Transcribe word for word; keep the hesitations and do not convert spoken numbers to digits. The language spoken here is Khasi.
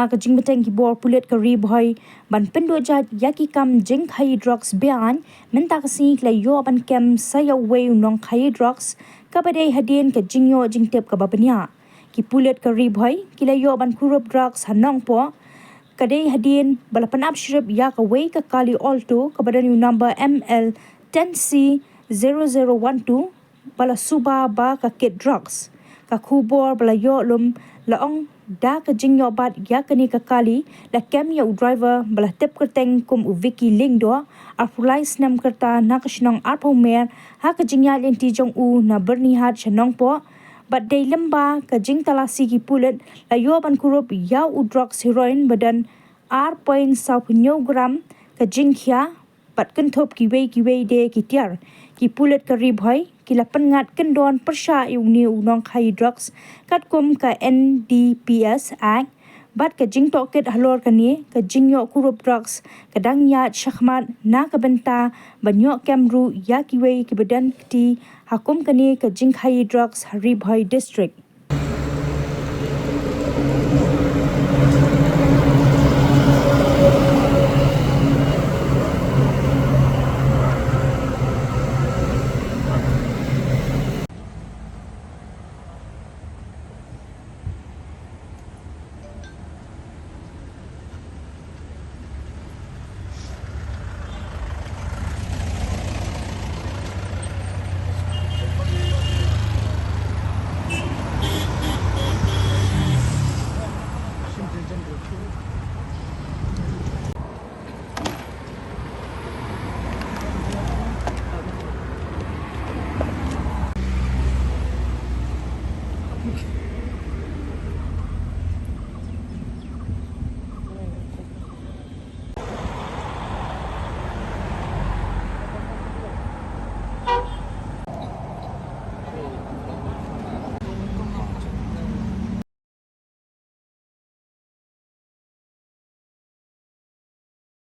Ka jingbteng ki bor pulit ka Ri Bhoi ban pynduh jait ïa ki kam jingkhaïi drugs beaiñ, mynta ka sngi ki la ïoh ban kem sa ïa uwei u nongkhaïi drugs, kaba dei hadien ka jingïoh jingtip kaba bniah. Ki pulit ka Ri Bhoi ki la ïoh ban kurup drugs ha Nongpoh, ka dei hadien ba la pynap shrip ïa kawei ka kali Alto kaba don ïa u number M L ten C zero zero one two, ba la suba ba ka kit drugs. Ka khubor ba la ïoh lum la ong, da ka jingïoh bat ïa kane ka kali, la kem ïa u driver ba la tip kyrteng kum u Vicky Lyngdoh, arphew lai snem kyrta, na ka shnong Arphewmer, ha ka jingïaid lynti jong u na Byrnihat sha Nongpoh. Bad dei lyngba ka jingtalasi ki pulit la ïoh ban kurup ïa u drugs heroin ba don ar point saw phew hynñiew gram, ka jingkhia bad kynthup kiwei kiwei de ki tiar. Ki pulit ka Ri Bhoi ki la pynngat kyndon pyrshah ïa une u nongkhaïi drugs katkum ka N D P S Act, bad ka jingtohkit halor kane ka jingïoh kurup drugs ka dang ïaid shakhmat na ka bynta ban ïoh kem ruh ïa kiwei kiba don kti ha kum kane ka jingkhaïi drugs ha Ri Bhoi District.